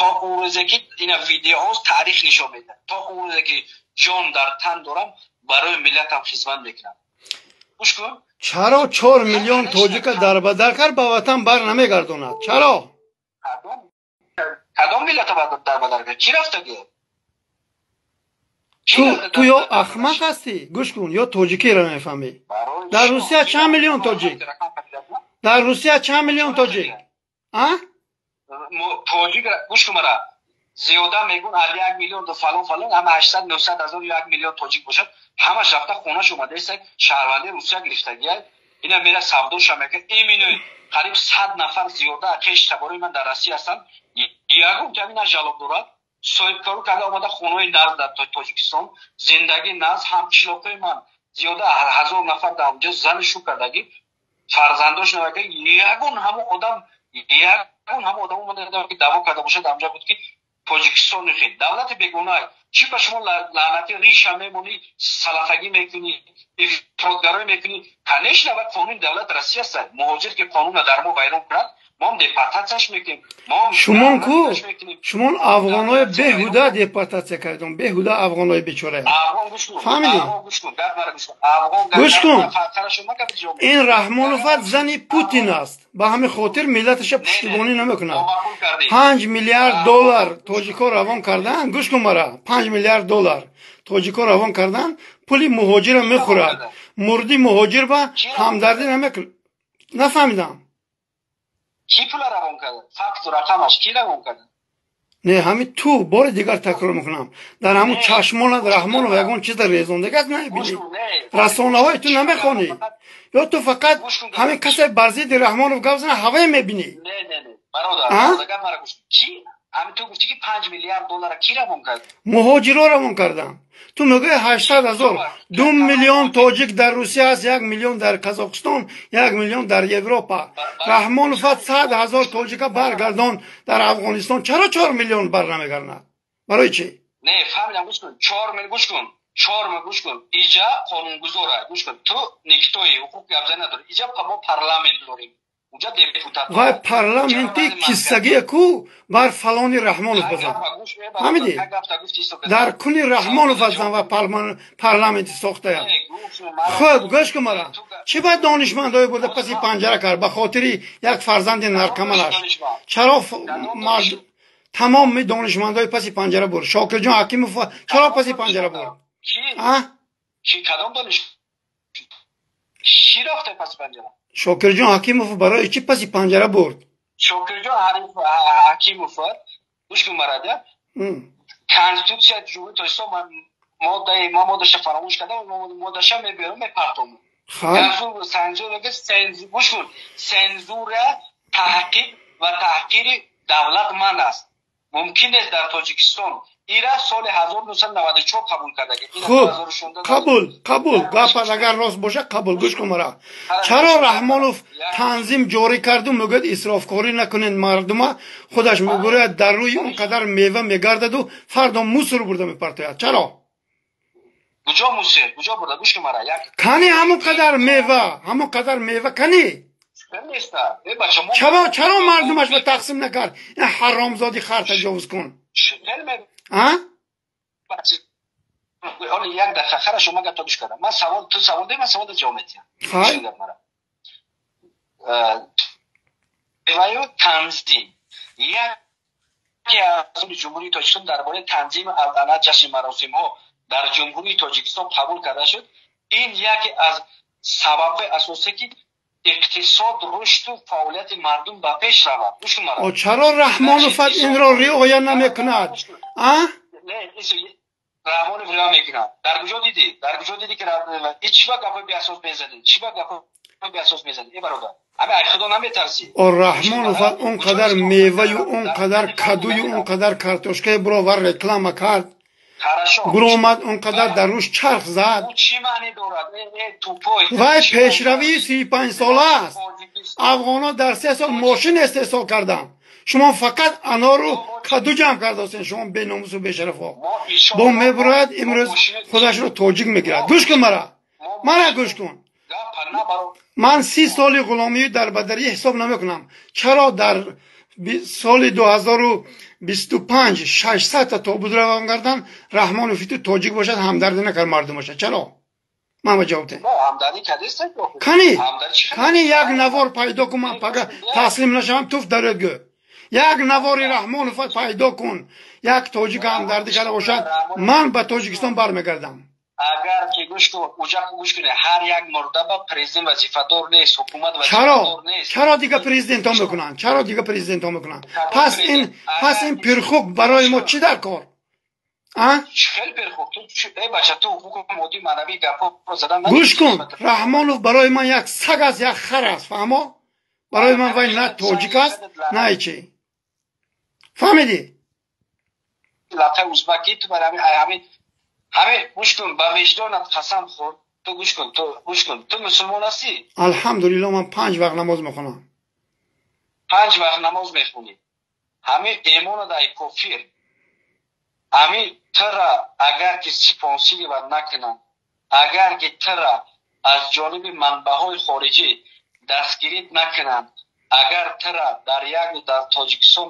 То он рӯзе ки ина видеоҳо таърих нишон медиҳад, то он рӯзе ки ҷон дар тан дорам, барои миллатам хизмат мекунам. Гӯш кун. Чаро 4 миллион тоҷика дарбадар кард, ба ватан бар намегардонад? Чаро? Кадом миллата дарбадар кард? Чӣ рафтагӣ? Ту ё ахмақ ҳастӣ, гӯш кун, ё тоҷикиро намефаҳмӣ. Дар Русия чанд миллион тоҷик? Дар Русия чанд миллион тоҷик, а? Тоҷик, гӯш кун мара, зиёда мегӯн али 1 миллион, фалон фалон, ҳама 800-900 ҳазор ё 1 миллион тоҷик бошад, ҳамаш рафта хонаш омадаиста, шаҳрвандии Русия гирифтагия. Ина мера савдоша мекунад. Именно қариб 100 нафар зиёда хеш таборои ман дар Россия ҳастанд, ягон ҷамина жалоб дорад. Соҳибкорӣ карда омада, хонаҳои наз дар Тоҷикистон, зиндагӣ наз. Ҳамқишлоқҳои ман зиёда 1000 нафар дар онҷо зану шу кардагӣ, фарзандош навака. Ягон ҳамон одам, ягон ҳамон одам омада ки даъво карда бошад амҷа буд ки Тоҷикистон хел давлати бегуноҳ. Чӣ ба шумо лаънати риша мемонӣ, салафагӣ мекунӣ, ифротгароӣ мекунӣ? Конечно, ва қонуни давлати Россия аст. Муҳоҷир ки қонунро дар мо вайрон кунад, моам депортатсияш мекунем. Шумон ку, шумон афғонҳои беҳуда депортатсия кардон, беҳуда афғонҳои бечора. Фаҳмидӣ? Гӯш кун, ин Раҳмоноват зани Путин аст, ба ҳамин хотир миллаташа пуштибонӣ намекунад. 5 миллиард доллар тоҷикҳо равон кардан, гӯш кун мара, 5 миллиард доллар тоҷикҳо равон кардан, пули муҳоҷира мехӯрад. Мурди муҳоҷир ба ҳамдардӣ намекунад. Нафаҳмидам. Кӣ пула равон карда? Факту рақамаш, кӣ равон карда? Не, ҳамин ту бори дигар такрор мекунам, дар ҳамун чашмонат Раҳмонов ягон чиза резондагиаст намебинӣ? Расонаҳои ту намехонӣ ё ту фақат ҳамин касе бар зидди Раҳмонов гап зана, ҳавае мебинӣ? Бародар, ҳамин ту гуфтӣ ки 5 миллиард доллара кӣ равон кард? Муҳоҷиро равон кардам. Ту мегӯӣ 800 ҳазор. 2 миллион тоҷик дар Русия аст, 1 миллион дар Қазоқистон, 1 миллион дар Европа. Раҳмоноват 100 ҳазор тоҷика баргардон дар Афғонистон. Чаро 4 миллион бар намегардонад? Барои чӣ? Не, фаҳмидам. Гӯш кун, 4 миллион, гӯш кун, 4 миллион, гӯш кун, иҷа қонунгузора. Гӯш кун, ту никто и ҳуқуқ гапзанӣ надорӣ. Иҷа мо парламент дорем. Вай парламенти киссагие ку бар фалони Раҳмонов базан, фаҳмидӣ? Дар куни Раҳмонов азан ва парламенти сохтая. Хуб, гӯш кун мара, чӣ ба донишмандое бурда паси панҷара кард ба хотири як фарзанди наркоманаш? Чаро тамоми донишмандои паси панҷара бурд? Шокирҷон Ҳакимов чаро паси панҷара бурд? Кадом дониш чӣ рафта паси панҷара? Шокирҷон Ҳакимов барои чӣ паси панҷара бурд? Шокирҷон Ҳакимов, гӯш кун марада, Конститутсияи Ҷумҳурии Тоҷикистон, моддаи ма, моддаша фаромӯш кардам, моддаша мебиёрам, мепартом. Гӯш кун, сензура таҳқиқ ва таҳқири давлат ман аст, мумкин нест дар Тоҷикистон. Ира соли 1994 қабул кардаги. Хуб, қабул, қабул, гапат агар рост бошад, қабул. Гӯш кун мара, чаро Раҳмонов танзим ҷорӣ карду, мегӯяд исрофкорӣ накунед мардума, худаш мегӯяд дар рӯи он қадар мева мегардаду фардо мусор бурда мепартояд? Чаро? Куҷо мусор, куҷо бурда? Гӯш кун мара, як Кани ҳамон қадар мева, ҳамон қадар мева кани? Чаро, чаро мардумаш ба тақсим накард? Ин ҳаромзоди хар таҷовуз кун. А? Як дақиқа, хорошо, ман гапта гӯш кардам. Ман савол, ту савол додӣ, ман саволда ҷавоб медиҳам. Ваю танзим яке аз Ҷумҳурии Тоҷикистон дар бораи танзими ана ҷашни маросимҳо дар Ҷумҳурии Тоҷикистон қабул карда шуд. Ин яке аз сабабҳои асосие ки иқтисод рушду фаъолияти мардум ба пеш равад. Чаро Раҳмоноват инро риоя намекунад, а? Раҳмонов риоя мекунад. Дар куҷо дидӣ? Дар куҷо дидӣ ки чӣ ба гапҳои беасос мезанӣ? Чӣ ба гапҳои беасос мезанӣ, э бародар? Ами ай худо наметарсӣ? О, Раҳмонов он қадар меваю, он қадар кадую, он қадар картошкаи буровар реклама кард, буромад, он қадар дар рӯш чарх зад. Чӣ маъне дорад, тупой? Вай пешравии 35-сола аст. Афғонҳо дар 3 сол мошин истеҳсол карданд, шумо фақат анору каду ҷамъ кардастен. Шумо беномусу бешарафҳо. Бо мебурояд, имрӯз худашро тоҷик мегирад. Гӯш кун мара, мара гӯш кун, ман 30 соли ғуломию дарбадарӣ ҳисоб намекунам. Чаро дар Соли 2025 600 та тобут равон кардан. Раҳмонов ту тоҷик бошад, ҳамдардӣ накард мардумаша. Чаро? Ман ба ҷавоб деҳ. Кани, кани, як навор пайдо кун, ман пага таслим нашавам, туф дарёд гӯ. Як навори Раҳмонов пайдо кун, як тоҷик ҳамдардӣ карда бошад, ман ба Тоҷикистон бармегардам. Агар ки гӯш кун, уҷа гӯш кунӣ, ҳар як мурда ба президент вазифадор нест, ҳукумат Чаро? вазифадор нест. Чаро дига президентҳо мекунанд? Чаро дига президентҳо мекунанд? Пас ин пирхук барои мо чӣ дар кор, а? Хеле пирхук ту, э бача, ту ҳуқуқи моддӣ маънавӣ гапҳоро задан. Гӯш кун, Раҳмонов барои ман як саг аст, як хар аст, фаҳмо? Барои ман вай на тоҷик аст, на ҳечи, фаҳмидӣ? Лақаи узбакӣ ту барои ҳамин ҳамин. Гӯш кун, ба виҷдонат қасам хӯр, ту гӯш кун, ту гӯш кун, ту мусулмон ҳастӣ? Алҳамдулилло, ман панҷ вақт намоз мехонам. Панҷ вақт намоз мехонӣ, ҳамин эмона дай кофир, ҳамин тра агар ки спонсировать накунанд, агар ки тра аз ҷониби манбаъҳои хориҷӣ дастгирӣ накунанд, агар тра дар як дар Тоҷикистон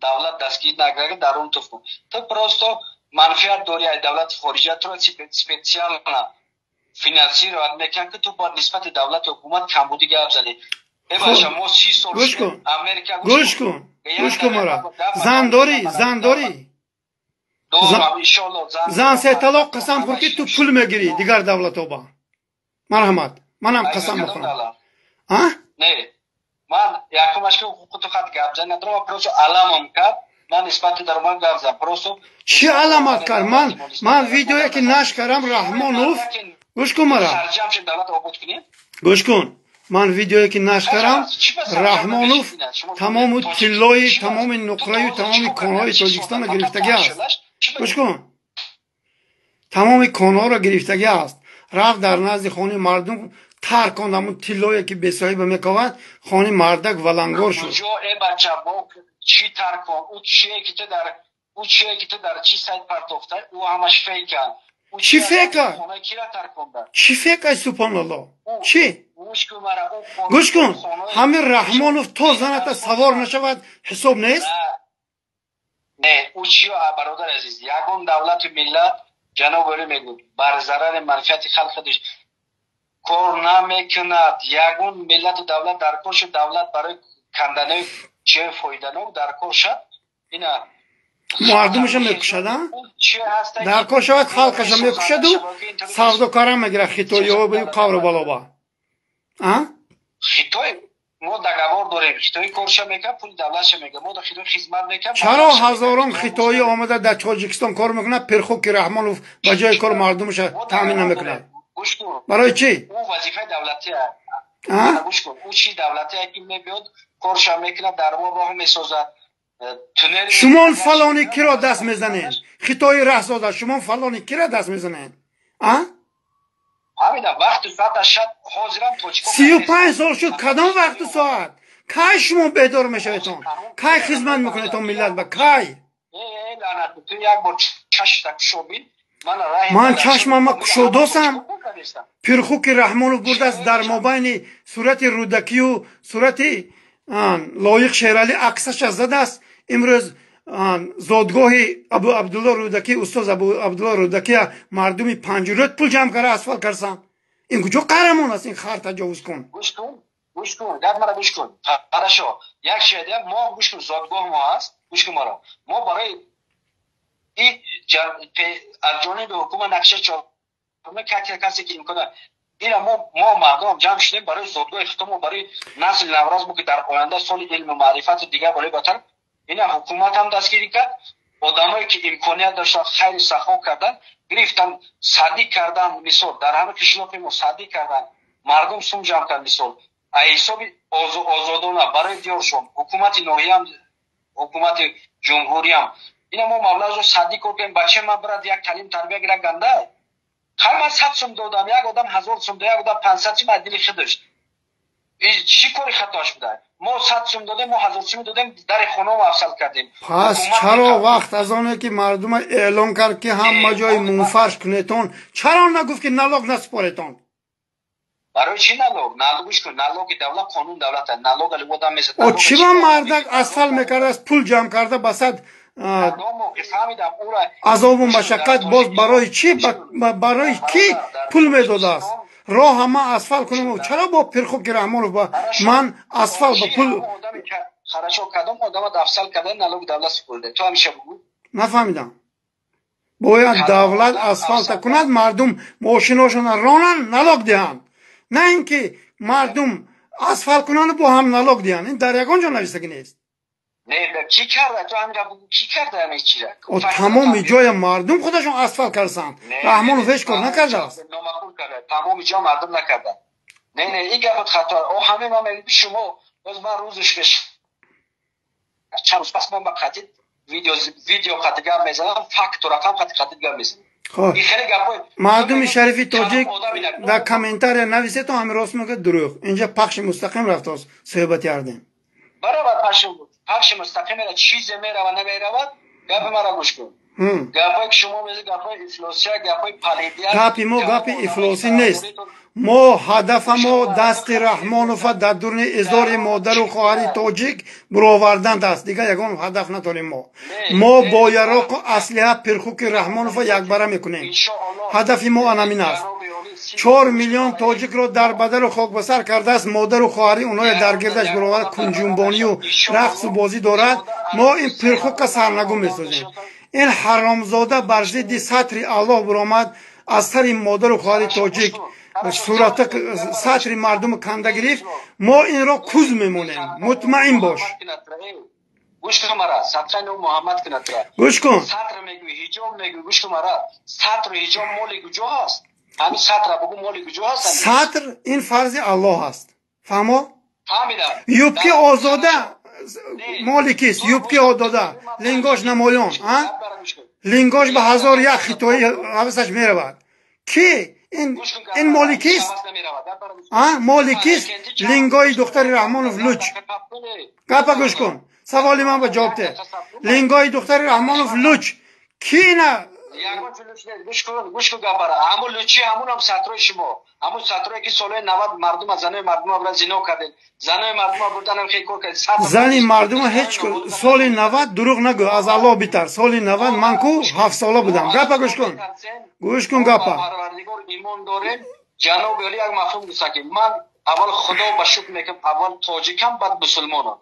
давлат дастгирӣ накунад, дар он туф ту просто манфиат дорӣ аз давлати хориҷа, туро специально финансировать мекунанд, ки ту бояд нисбати давлати ҳукумат камбудӣ гап занӣ. Э бача, мо 30 сол Гӯш кун. Америка. Гӯш кун, гӯш кун мара. Зан дорӣ? Зан дорӣ? Дорам, иншоалло, зан. Зан се талоқ қасам хӯр, ки ту пул мегирӣ дигар давлатоба. Марҳамат, манам қасам мехӯрам, а? Не, ман якумаш ки ҳуқуқу ту хат гап зан надорам, просто аламам кард, ман нисбати даромад гап зан просто. Чӣ аламат кард? Ман видеое ки нашр кардам, Раҳмонов, гӯш кун мара. Сарҷам шуд, давлат обод кунем. Гӯш кун, ман видеое ки нашр кардам, Раҳмонов тамому тиллои, тамоми нуқраю, тамоми конҳои Тоҷикистонро гирифтагӣ аст. Гӯш кун, тамоми конҳоро гирифтагӣ аст, рафт дар назди хони мардум тарконд. Ҳамун тиллое ки бесоҳиба мековад, хони мардак валангор шуд. Куҷо, э бача, бо чӣ таркон? Ӯ чие ки ту дар, ӯ чие ки ту дар чӣ сайт партофта, ӯ ҳамаш фейкан. Чӣ фейка? Хонаи кира тарконда? Чӣ фейка, субҳоналло, чӣ? Гӯш кун мара, ӯ Гӯш кун, ҳамин Раҳмонов то заната савор нашавад, ҳисоб нест. Не, ӯ чиё, бародари азиз, ягон давлату миллат, ҷаноби олӣ мегӯд, бар зарари манфиати халқи кор намекунад. Ягон миллату давлат дар кор шуд, давлат барои канданои чиёи фоиданок дар кор шад, ина Мардумаша мекушад, дар кор шавад, халқаша мекушаду савдокара мегирад, хитоиҳо қавру балоба. Хитой мо договор дорем, хитои корша мекунад, пули давлатша мекунад, мо да хитой хизмат мекунад. Чаро ҳазорон хитоӣ омада дар Тоҷикистон кор мекунад, пирхуки Раҳмонов ба ҷои кор мардумаша таъмин намекунад? Барои чӣ? Ӯ вазифаи давлатия, гӯш кун, ӯ чи давлатия ки мебиёд, корша мекунад, дар мо роҳ месозад. Шумон фалони киро даст мезанед? Хитои раҳсозад, шумон фалони киро даст мезанед, а? Ҳамина вақту соата шад, ҳозирам тоҷико. 35 сол шуд, кадом вақту соат? Кай шумо бедор мешаведон? Кай хизмат мекунедон миллат ба, кай? Лаънат, ту як бор чашта кушобин. Ман чашмама кушодосам. Пирхуки Раҳмонов бурдааст, дар мобайни сурати Рӯдакию сурати Лоиқ Шералӣ аксаша задааст. Имрӯз зодгоҳи Абу Абдулло Рӯдакӣ, устоз Абу Абдулло Рӯдакия, мардуми Панҷрӯд пул ҷамъ карда, асфалт карсан. Ин куҷо қаҳрамон аст, ин хар таҷовуз кун? Гӯш кун, гӯш кун, гап мара гӯш кун, хорошо, як шеър мо гӯш кун, зодгоҳ мо аст, гӯш кун маро, мо барои аз ҷониби ҳукумат нақша чорма, касе ки имкон ина мо мардум ҷамъ шудем барои зодгоҳи худмо, барои насли наврас мо, ки дар оянда соли илму маърифату дигар барои ватан. Ина ҳукумат ҳам дастгирӣ кард, одамое ки имконият доштанд, хайру сахо кардан, гирифтан, садӣ кардан, мисол, дар ҳама қишлоқи мо садӣ кардан, мардум сум ҷамъ кард, мисол, ҳисоби озодона барои диёршон, ҳукумати ноҳиям, ҳукумати ҷумҳуриям, ина мо маблағро садӣ кор кардем. Бачаи ман бирад, як таълим тарбия гирад, ганда хай, ман 100 сум додам, як одам 1000 сум, як одам 500 сум аз дили худаш. Чӣ кори хатош буда? Мо 100 сум додем, мо 1000 сум додем, дари хонамо афсал кардем. Пас чаро вақт аз оне ки мардума эълон кард, ки ҳама ҷои мунфарш кунетон, чаро нагуфт, ки налог насупоретон? Барои чӣ налог? Налог гӯш кун, налоги давлат қонун давлат аст. Налог али одам месад. О чӣ ба мардак асфалт мекардааст, пул ҷамъ карда ба сад азобу машаққат, боз барои чӣ, барои кӣ пул медодааст? Роҳа ман асфалт кунам, чаро бо Пирхуки Раҳмонов ба ман асфалт ба пул? Хорошо, кадом одамат афсал карда налоги давлат супурда? Ту ҳамеша бугӯ. Нафаҳмидам. Бояд давлат асфалта кунад, мардум мошиношонро ронанд, налог диҳанд. На ин ки мардум асфалт кунанду бо ҳам налог диҳанд. Ин дар ягон ҷо нависагӣ нест. Кӣ карда? Ту ҳамира бугӯ, кӣ карда ҳамин чиза? О тамоми ҷоя мардум худашон асфалт карданд. Раҳмонов ҳеҷ кор накардааст. Номаъқул карда. Тамоми ҷо мардум накарда. Не, не, ин гапот хато. О ҳамин ман мегӯям шумо боз ман рӯзш беш чанд рӯз пас ман ба қатъи видео қатъи гап мезанам, факту рақам қатъи гап мезанам. Мардуми шарифи тоҷик дар комментария нависетон ҳамин рост мегӯяд дурӯғ. Инҷа пахши мустақим рафтааст суҳбати ҳардем. Баробар пахши мустақим мера чизе мерава намеравад, гапи маро гӯш кун. Гапҳое ки шумо мезед гапҳои ифлосия, гапҳои палидия. Гапи мо гапи ифлосӣ нест. Мо ҳадафамо дасти Раҳмонова дар дуруни изори модару хоҳари тоҷик буроварданд аст. Дигар ягон ҳадаф надорем мо. Мо бо яроқу аслиҳа Пирхуки Раҳмонова якбара мекунем. Ҳадафи мо анамин аст. 4 миллион тоҷикро дар бадару хокбасар кардааст, модару хоҳари онҳое дар гирдаш буровард кунҷунбонию рақсу бозӣ дорад. Мо ин Пирхука сарнагун месозем. Ин ҳаромзода бар зидди сатри Аллоҳ буромад, аз сари модару хоҳари тоҷик сурата сатри мардуму канда гирифт. Мо инро куз мемонем, мутмаин бош. Гӯш кун мара, садқаи нур Муҳаммад кунад тура. Гӯш кун. Сатр мегӯӣ, ҳиҷоб мегӯӣ, гӯш кун мара. Сатру ҳиҷоб моли куҷо ҳаст? Ҳамин сатра бугӯ моли куҷо ҳаст? Сатр ин фарзи Аллоҳ аст. Фаҳмо? Фаҳмидам. Юбки озода моли кист? Юбки озода, лингош намоён, а? Лингош ба 1001 хитоӣ ҳавасаш меравад. Ки ин моли кист? А? Моли кист? Лингои духтари Раҳмонов луч. Гапа гӯш кун. Саволи ман ба ҷавоб деҳ. Лингои духтари Раҳмонов луч. Ки ина гӯш кун, гӯш кун гапара. Ҳамун лучи ҳамунам сатрои шумо. Ҳамун сатрое ки солҳои 90 мардум аз занои мардума бурда зино кардед. Занои мардума бурданам хел кор кардед. Зани мардума ҳеҷ соли 90 дурӯғ нагӯ, аз Аллоҳ битар. Соли 90 ман ку 7 сола будам. Гапа гӯш кун. Гӯш кун гапа. Парвардигор имон дорем. Ҷаноби Олӣ як мафҳум гуфта ки ман аввал Худо ба шукр мекунам, аввал тоҷикам, баъд мусулмонам.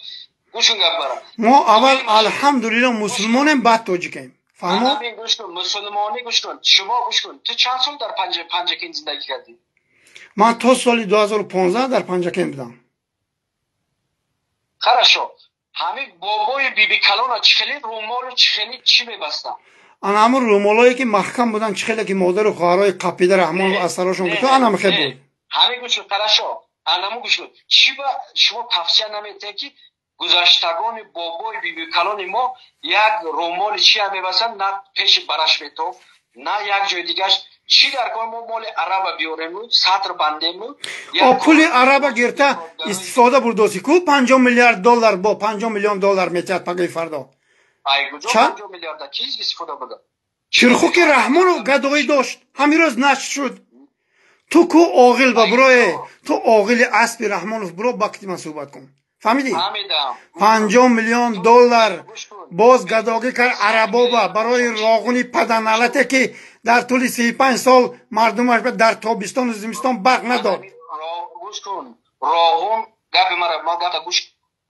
Гӯш кун гапара. Мо аввал алҳамдулиллоҳ мусулмонем, баъд тоҷикем. Фаҳмо? Гӯш кун, мусулмонӣ гӯш кун. Шумо гӯш кун. Ту чанд сол дар Панҷакент зиндагӣ кардӣ? Ман то соли 2015 дар Панҷакент будам. Хорошо. Ҳамин бобои биби калона чӣ хеле румолу чӣ хеле чӣ мебастанд? Ана ҳамун румолое ки маҳкам буданд, чӣ хеле ки модару хоҳарои қапида Раҳмонов аз сарошон гуфт, анам хел буд. Ҳамин гӯш кун, хорошо. Анаму гӯш кун. Чӣ ба шумо тавсия намедиҳед ки гузаштагони бобои биби калони мо як румоли чӣ ҳам мебастанд, на пеши бараш метофт, на як ҷои дигаш. Чӣ дар кор мо моли араба биёрему, сатр бандему? О пули араба гирта истифода бурдоси ку 5 миллиард доллар бо 5 миллион доллар метиҳад пагаи фардо. Ай куҷо 5 миллиарда чиз истифода бурда? Ширхуки Раҳмонов гадоӣ дошт, ҳамин рӯз нашр шуд. Ту ку оғил ба бурое, ту оғили аспи Раҳмонов буро ба кити ман суҳбат кун. Фаҳмидӣ? 5 миллион доллар боз гадогӣ кард арабоба барои роғуни паданалате ки дар тӯли 35 сол мардумаш дар тобистону зимистон барқ надод. Гӯш кун, роғун гапи мара, ман гапта гӯш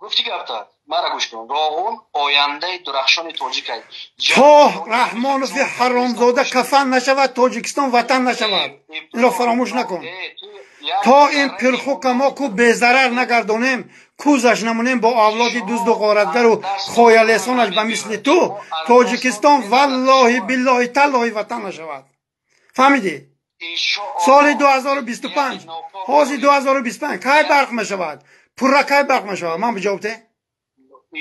гуфтӣ гапта, мара гӯш кун. Роғун ояндаи дурахшони тоҷик аст. То Раҳмонови ҳаромзода кафан нашавад, Тоҷикистон ватан нашавад. Инро фаромӯш накун. То ин пирхука мо ку безарар нагардонем, кузаш намонем бо авлоди дузду ғоратгару хоялесонаш ба мисли ту, Тоҷикистон валлоҳи биллоҳи таллоҳи ватан нашавад. Фаҳмидӣ? Соли 2025, ҳозир 2025 кай барқ мешавад? Пурра кай барқ мешавад? Ман биҷавоб деҳ.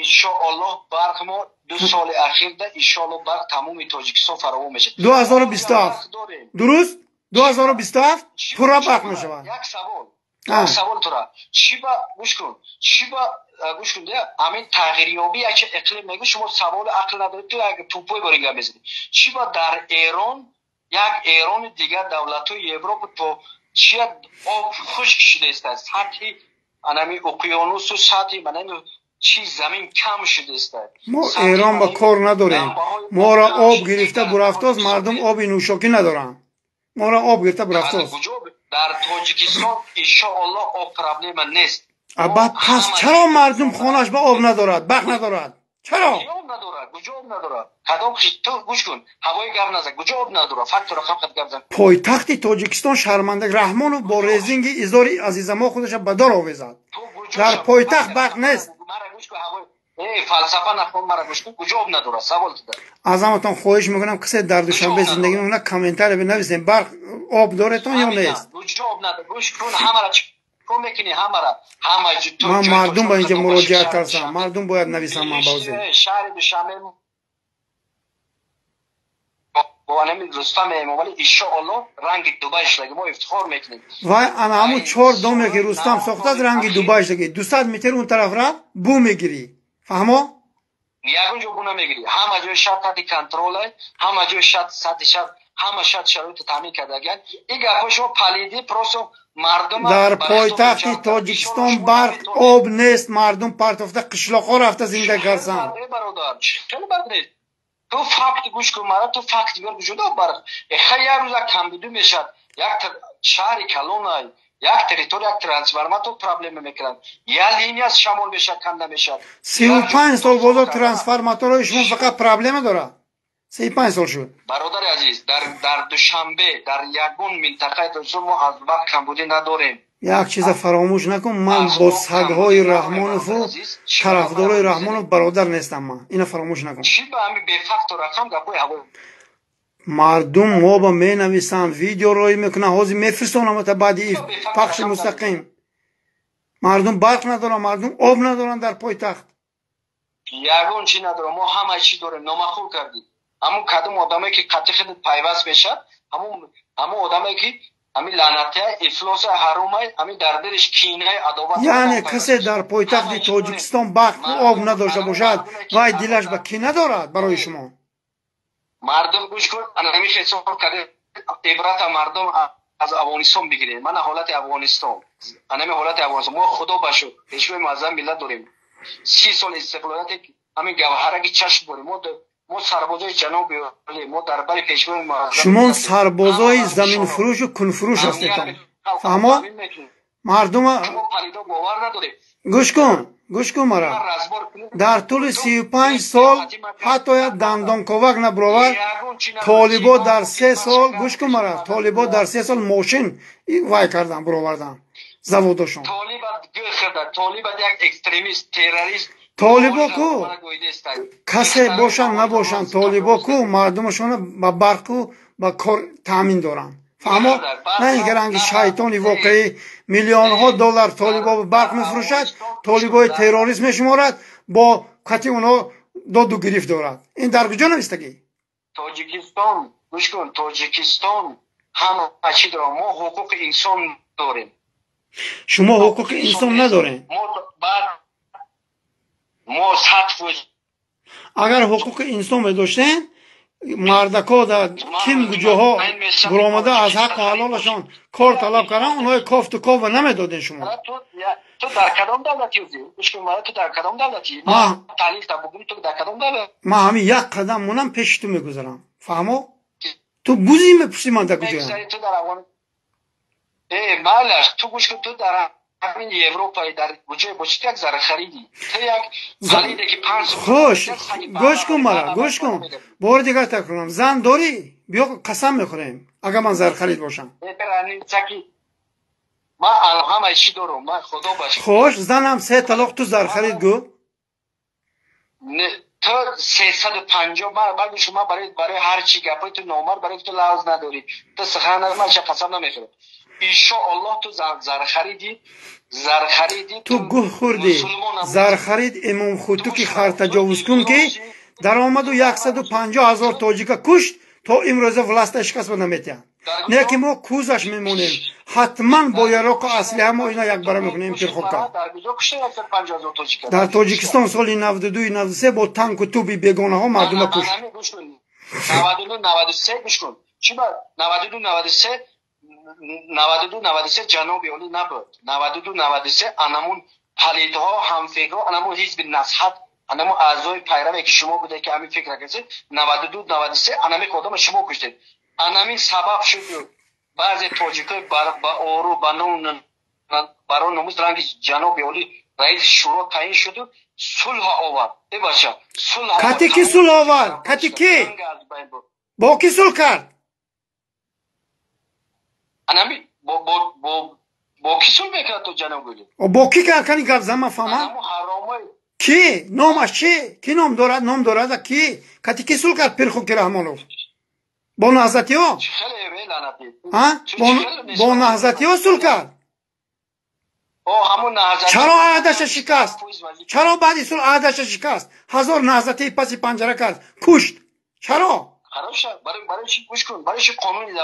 Иншоаллоҳ барқ мо 2 соли ахирда иншоаллоҳ барқ тамоми Тоҷикистон фаровон мешавад. 2027. Дуруст? 2027 пурра барқ мешавад. Як савол. Як савол тура. Чӣ ба гӯш кун? Чӣ ба гӯш кун, ҳамин тағйирёбӣ як иқлим мегӯ, шумо саволи ақл надоред, ту як тупой бори гап мезанӣ. Чӣ ба дар Эрон, як Эрони дигар давлатҳои Европа то Чия об хушк шудааст, сатҳи анами уқёнусу сатҳи манами чи замин кам шудааст. Мо Эрон ба кор надорем. Моро об гирифта бурафтост, мардум оби нӯшокӣ надоранд. Моро об гирифта бурафтост. Дар Тоҷикистон иншоаллоҳ об проблема нест. Баъд пас чаро мардум хонаш ба об надорад, барқ надорад? Чаро? Об надорад, куҷо об надорад? Кадом ту гӯш кун, ҳавои гап назан, куҷо об надорад? Факту рақам қад гап зан. Пойтахти Тоҷикистон шарманда Раҳмонов бо резинги изори азизамо худашро ба дор овезад. Дар пойтахт барқ нест. Фалсафа нахон, мара гӯш кун, куҷо об надорад? Савол туда. Аз ҳаматон хоҳиш мекунам, касе дар Душанбе зиндагӣ мекунад, комментария бинависем, барқ об доретон ё нест? Куҷо об надорад? Гӯш кун, ҳамара ман мардум ба инҷа муроҷиат кардам, мардум бояд нависам. Ман баъзе шаҳри Душанбе бо ҳамин Рустам Эмомалӣ иншоаллоҳ ранги Дубай шудаги, мо ифтихор мекунем. Вай ана ҳамун чор доме ки Рустам сохтааст, ранги Дубай шудаги. 200 метр он тараф рафт, бу мегирӣ, фаҳмо? Ягон ҷо бу намегирӣ, ҳама ҷои шаҳр таҳти контрол, ҳама ҷои шаҳр сатҳи шаҳр, ҳама шаҳр шароити таъмин кардагианд. Ин гапҳо шумо палидӣ, просто мардум. Дар пойтахти Тоҷикистон барқ об нест, мардум партофта қишлоқҳо рафта зиндагӣ карданд. Бародар, хеле барқ нест. Ту факт гӯш кун мара, ту факт биёр, куҷо барқ? Хай як рӯза камбуду мешавад, як шаҳри калонай, як территория, як трансформатор проблема мекунанд, як линия шамол мешавад, канда мешавад. 35 сол бозо трансформаторҳои шумо фақат проблема дорад. 35 сол шуд. Бародари азиз, дар Душанбе, дар ягон минтақаи Тоҷикистон мо аз барқ камбудӣ надорем. Як чиза фаромӯш накун, ман бо сагҳои Раҳмонову тарафдорои Раҳмонов бародар нестам, ман ина фаромӯш накун. Чӣ ба ҳамин бефакту рақам гапҳои ҳаво? Мардум мо ба менависанд, видео роӣ мекунанд, ҳозир мефирстонам та баъди пахши мустақим. Мардум барқ надоранд, мардум об надоранд дар пойтахт. Ягон чӣ надорам, мо ҳама чӣ дорем, номаъқул кардӣ. Ҳамун кадом одаме ки қатъи худат пайваст мешавад, ҳамун одаме ки ҳамин лаънатия, ифлоса, ҳаромай, ҳамин дар дилиш кинаи адоват. Яъне касе дар пойтахти Тоҷикистон барқу об надошта бошад, вай дилаш ба кина дорад барои шумо. Мардум гӯш кун, ҳамин ҳисоб карда ибрата мардум аз Афғонистон бигиред. Мана ҳолати Афғонистон, ҳамин ҳолати Афғонистон. Мо худо ба шукр пешвои муаззам миллат дорем. 30 сол истиқлолияти ҳамин гавҳараки чашм дорем. Мо сарбозои ҷаноби олӣ, мо дар бари пешвои муаззам. Шумо сарбозои заминфурӯшу кунфурӯш ҳастедон, фаҳмо? Мардума гӯш кун, гӯш кун мара. Дар тӯли 35 сол ҳатто як дандонковак набуровард толибо дар 3 сол, гӯш кун мара, толибо дар 3 сол мошин вай кардан, буровардан заводошон. Толибо ку касе бошанд набошанд, толибо ку мардумашонро ба барқу ба кор таъмин доранд, фаҳмо? На ин ки ранги шайтони воқеӣ миллионҳо доллар толибо барқ мефурӯшад, толибои террорист мешуморад, бо қати онҳо доду гирифт дорад. Ин дар куҷо навистагӣ? Тоҷикистон, гӯш кун, Тоҷикистон ҳама чӣ дорад, мо ҳуқуқи инсон дорем. Шумо ҳуқуқи инсон надорем. Мо 100%. Агар ҳуқуқи инсон медоштем, мардако дар ким куҷоҳо буромада аз ҳаққу ҳалолашон кор талаб карданд, онҳои кофту кова намедодем шумо. Ту дар кадом давлатӣ? Ту дар кадом давлатӣ? Таҳлил та бугум, ту дар кадом давлат? Ман ҳамин як қадам монам, пеши ту мегузарам, фаҳмо? Ту бузи мепурсӣ ман дар куҷоям? Майлаш, ту гӯш кун, ту дар ҳамин Европаи дар куҷое бошӣ, ту як зархаридӣ, ту як хариде ки панҷ. Хуш, гӯш кун мара, гӯш кун, бори дигар такрорам, зан дорӣ? Биё қасам мехӯрем, агар ман зархарид бошам. Ман ҳамаи чӣ дорам, ман худо ба шукр. Хуш, занам се талоқ, ту зархарид гӯ. Ту 350, ман гӯш, ман барои ҳар чӣ гапҳои ту номард, барои ту лавз надорӣ, ту сухан, ман ча қасам намехӯрам. Иншоаллоҳ ту зархаридӣ, зархаридӣ. Ту гӯҳ хӯрдӣ, зархарид имом хутуки хартаҷовузкун ки даромаду 150 ҳазор тоҷика кушт, то имрӯза власта шикаст наметиҳанд. Не ки мо кӯзаш мемонем, ҳатман бо яроқу аслиҳа мо ина якбара мекунем пирхока. Дар Тоҷикистон соли 92 93 бо танку туби бегонаҳо мардума кушт. 92 93 гӯш кун, чӣ ба 92 93 92 93 ҷаноби олӣ набуд. 92 93 анамун палидҳо, ҳамфикрҳо, анамун ҳизби насҳат, анамун аъзои пайраве ки шумо буде ки ҳамин фикр кардед, 92 93 анами одама шумо куштед. Анамин сабаб шуд баъзе тоҷикои ба ору ба ном барои номус ранги ҷаноби олӣ раиси шӯро таъин шуду сулҳ овард. Э бача, сулҳ кати ки сулҳ овард? Кати ки? Бо ки сулҳ кард? Анами бо ки сулҳ мекард то ҷаноби олӣ? Бо ки кард? Кани гап зан, ман фаҳмам. Ки номаш чи? Ки ном дорад? Ном дорад ки? Кати ки сулҳ кард Пирхуки Раҳмонов? Бо наҳзатиҳо? Бо наҳзатиҳо сулҳ кард? Чаро аҳдаша шикаст? Чаро баъди сулҳ аҳдаша шикаст? 1000 наҳзатии паси панҷара кард, кушт. Чаро?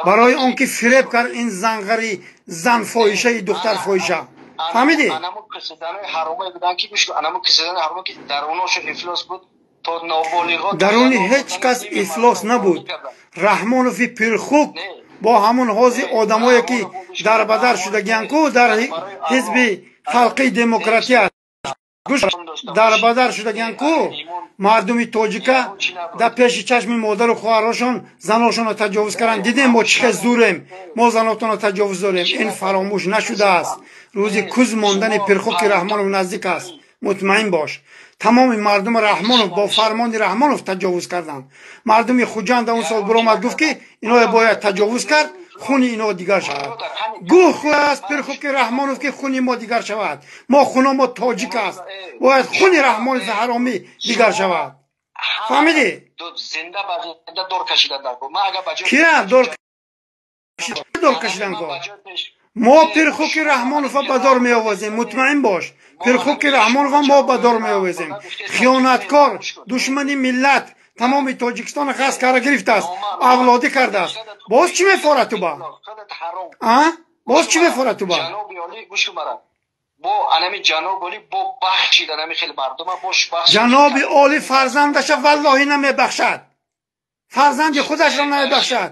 Барои он ки фиреб кард ин занғари зан фоҳишаи духтар фоҳиша. Фаҳмидӣ? Даруни ҳеҷ кас ифлос набуд. Раҳмонови Пирхук бо ҳамон ҳози одамое ки дарбадар шудагиянд ку дар ҳизби халқии демократия дарбадар шудагиянд ку мардуми тоҷика дар пеши чашми модару хоҳарошон заношонро таҷовуз карданд. Дидем мо чӣ хел зурем, мо занотонро таҷовуз дорем. Ин фаромӯш нашудааст. Рӯзи куз мондани Пирхуки Раҳмонов наздик аст, мутмаин бош. Тамоми мардуми Раҳмонов бо фармони Раҳмонов таҷовуз карданд. Мардуми Хуҷанд он сол биромад гуфт ки ино бояд таҷовуз кард, хуни ино дигар шавад. Гӯ аст Пирхуки Раҳмонов ки хуни мо дигар шавад. Мо хуно мо тоҷик аст, бояд хуни Раҳмонови ҳаромӣ дигар шавад. Фаҳмидӣ? Кира дор кашидан кор? Мо Пирхуки Раҳмонова ба дор меовозем, мутмаин бош. Пирхуки Раҳмонова мо ба дор меовезем. Хиёнаткор, душмани миллат, тамоми Тоҷикистонро хас карда гирифтааст, авлодӣ кардааст. Боз чӣ мефорад ту ба? Боз чӣ мефорад ту ба? Ҷаноби олӣ фарзандаша валлоҳӣ намебахшад. Фарзанди худашро намебахшад.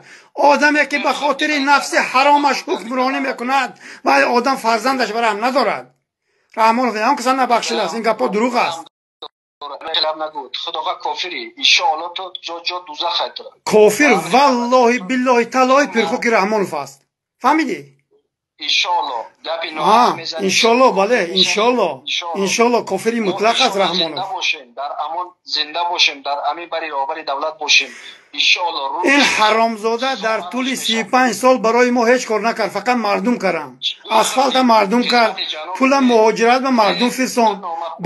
Одаме ки ба хотири нафси ҳаромаш ҳукмронӣ мекунад, вай одам фарзандаш ба раҳм надорад. Раҳмонов он каса набахшидааст. Ин гапҳо дурӯғ аст. Кофир валлоҳи биллоҳи таллоҳи Пирхуки Раҳмонов аст. Фаҳмидӣ? Иншолло, бале, иншолло, иншолло кофири мутлақ аст Раҳмонов. Ин ҳаромзода дар тӯли 35 сол барои мо ҳеҷ кор накард, фақат мардум карданд. Асфалта мардум кард, пула муҳоҷират ба мардум фирсон,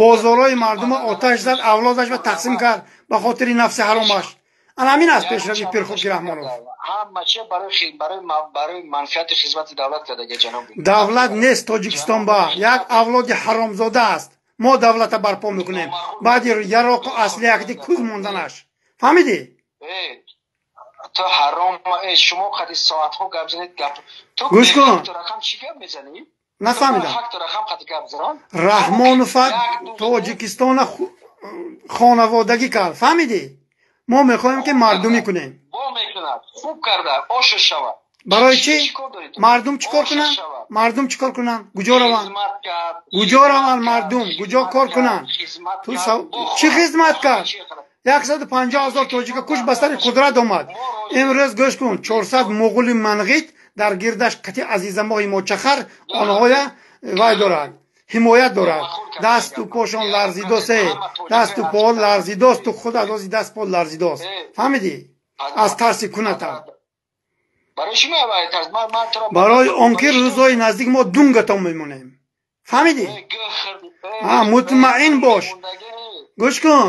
бозорҳои мардума оташ зад, авлодаш ба тақсим кард ба хотири нафси ҳаромаш. Ана ҳамин аст пешрави Пирхуки Раҳмонов. Давлат нест Тоҷикистон ба як авлоди ҳаромзода аст. Мо давлата барпо мекунем баъди яроқу аслиҳакди куз монданаш. Фаҳмидӣ? Гӯш кун, нафаҳмидам. Раҳмонова Тоҷикистона хонаводагӣ кард. Фаҳмидӣ? Мо мехоҳем ки мардумӣ кунем. Барои чӣ? Мардум чӣ кор кунанд? Мардум чӣ кор кунанд? Куҷо раванд? Куҷо раванд мардум? Куҷо кор кунанд? Чӣ хизмат кард? 150 000 тоҷика куш ба сари қудрат омад. Имрӯз гӯш кун, 400 муғули манғит дар гирдаш қати азизамоҳи мочахар онҳоя вай дорад, ҳимоят дорад. Дасту пошон ларзидосе, дасту по ларзидост, ту худ аз даст по ларзидост. Фаҳмидӣ? Аз тарси куната. Барои он ки рӯзҳои наздик мо дунгатон мемонем. Фаҳмидӣ? Мутмаин бош. Гӯш кун,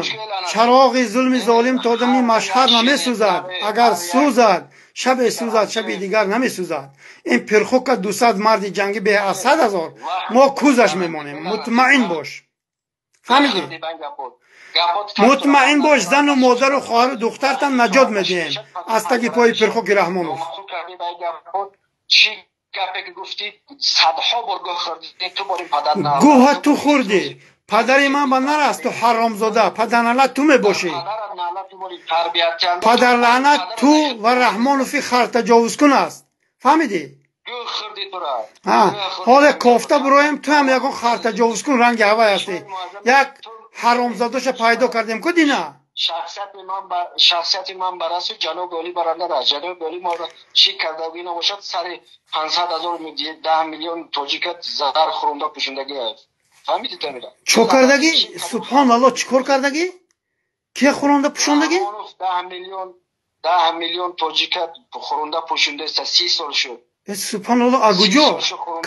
чароғи зулми золим то дами машҳад намесӯзад. Агар сӯзад, шабе сӯзад, шаби дигар намесӯзад. Ин Пирхука 200 марди ҷангӣ беҳ аз 100 000 мо кузаш мемонем. Мутмаин бош. Фаҳмидӣ? Мутмаин бош, зану модару хоҳару духтартан наҷот медиҳем аз таги пои Пирхуки Раҳмонов. Гӯҳа ту хӯрдӣ. Падари ман ба нараст, ту ҳаромзода. Падарналат ту мебошӣ. Падарлаънат ту ва Раҳмонови хартаҷовузкун аст. Фаҳмидӣ? Ҳоле кофта буроем, ту ҳам ягон хартаҷовузкун ранги ҳавай ҳастӣ. Як ҳаромзодоша пайдо кардем ку дина. Шахсияти ман барасу ҷаноби олӣ баранда аст. Ҷаноби олӣ моро чӣ кардагӣ набошад, сари 500 000, 10 миллион тоҷика зар хӯронда пӯшондагӣ аст. Фаҳмидӣ тамира? Чо кардагӣ? Субҳоналло, чӣ кор кардагӣ? Кия хӯронда пӯшондагӣ? 10 миллион, 10 миллион тоҷика хӯронда пӯшондаиста, 30 сол шуд. Э, субҳоналло, а куҷо?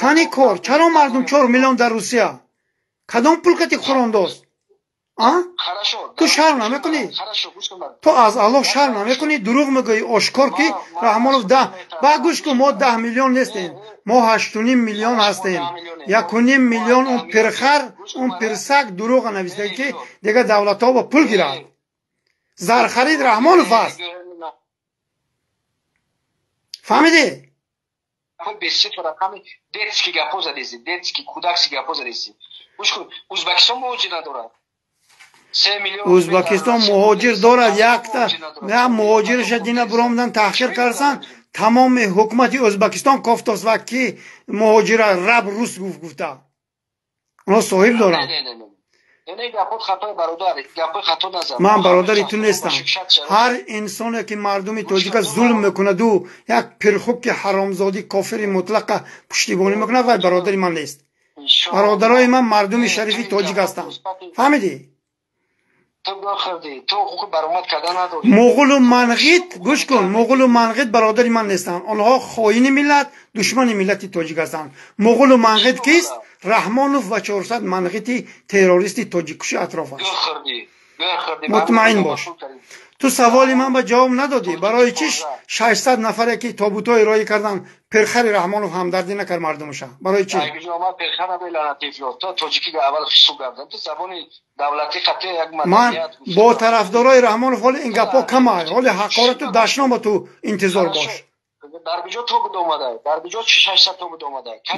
Кани кор? Чаро мардум 4 миллион дар Русия? Кадом пул кати хӯрондост? Ту шарм намекунӣ? Ту аз Аллоҳ шарм намекунӣ? Дурӯғ мегӯӣ ошкор, ки Раҳмонов даҳ. Ба гӯш кун, мо 10 миллион нестем, мо 8,5 миллион ҳастем. 1,5 миллион он пирхар, он пирсак дурӯға нависта, ки дигар давлатҳо ба пул гирад. Зархарид Раҳмонов аст, фаҳмидӣ? Детский гапо задеси, детский, кӯдакский гапо задеси. Гӯш кун, Ӯзбекистон муҳоҷир надорад. Ӯзбекистон муҳоҷир дорад. Якта муҳоҷираша дина буромдан, таҳқир карсан, тамоми ҳукумати Ӯзбекистон кофтос ва ки муҳоҷира раб рус гуфта. Онҳо соҳиб доранд. Ман бародари ту нестам. Ҳар инсоне ки мардуми тоҷика зулм мекунаду як пирхуки ҳаромзодӣ, кофири мутлақа пуштибонӣ мекунад, вай бародари ман нест. Бародарои ман мардуми шарифи тоҷик ҳастанд, фаҳмидӣ? Муғулу манғит, гӯш кун, муғулу манғит бародари ман нестанд. Онҳо хоини миллат, душмани миллати тоҷик ҳастанд. Муғулу манғит кист? Раҳмонов ва 400 манғити террористи тоҷиккуши атроф аст. Мутмаин бош. Ту саволи ман ба ҷавоб надодӣ: барои чӣ 600 нафаре ки тобутҳои роӣ кардан, пирхари Раҳмонов ҳамдардӣ накард мардумаша? Барои чӣ? Ман бо тарафдорои Раҳмонов ҳоли ин гапҳо камай, ҳоли ҳақорату дашном ба ту интизор бош.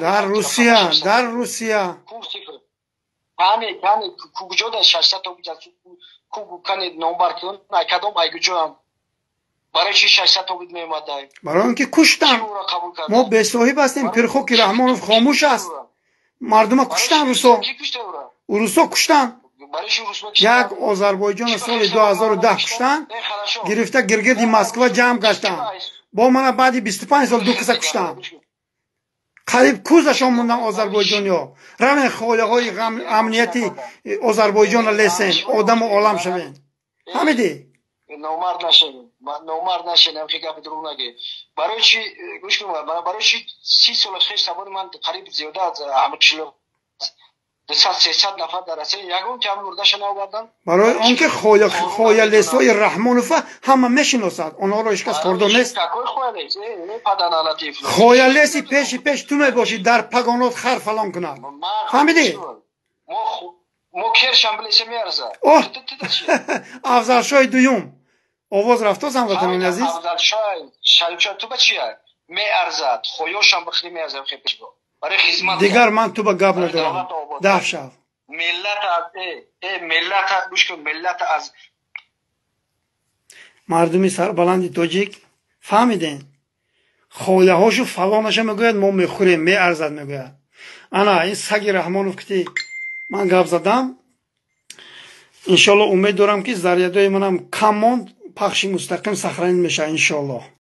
Дар Русия, дар Русия. Куҷо дар 600 тобуд? Кани номбар кун, кадом, ай куҷоам? Барои чи 600 тобуд меомадай? Барои он ки куштан. Мо бесоҳиб ҳастем. Пирхоки Раҳмонов хомӯш аст. Мардума куштан русо, урусо куштан. Як Озарбойҷоно соли 2010 куштан, гирифта гиргирди Москва ҷамъ гаштанд. Бо мана баъди 25 сол ду киса куштанд, қариб кузашон мондан озарбойҷониҳо. Равен, хояҳои амнияти Озарбойҷонро лесен, одаму олам шавен, фаҳмидӣ? Номард нашен, номард нашен, ҳамхи гапи дурӯғ нагӣ. Барои чи, гӯш кун, барои чи 30 сола хеш табори ман қариб зиёда аз ҳамқишлоқ 200, 300 нафар дар Россия, ягон кам мурдаша наовардан? Барои он ки хоялесои Раҳмонова ҳама мешиносад, онҳоро ҳеҷ кас кордор нест. Хоялеси пеши пеш ту мебошӣ, дар пагонот хар фалон кунад, фаҳмидӣ? Оҳ, Афзалшоҳи дуюм овоз рафтоз, ҳамватанони азиз. Меарзад, хоёшам бихри, меарзад барои хизмат. Дигар ман ту ба гап надорам, даф шав. Миллат аз миллат, гӯш кун, миллат аз Мардуми сарбаланди тоҷик, фаҳмидем, хояҳошу фалонаша мегӯяд, мо мехӯрем, меарзад мегӯяд. Ана ин саги Раҳмонов ки ман гап задам. Иншоалло, умед дорам, ки зарядои манам кам монд, пахши мустақим сохранить мешавад, иншоалло.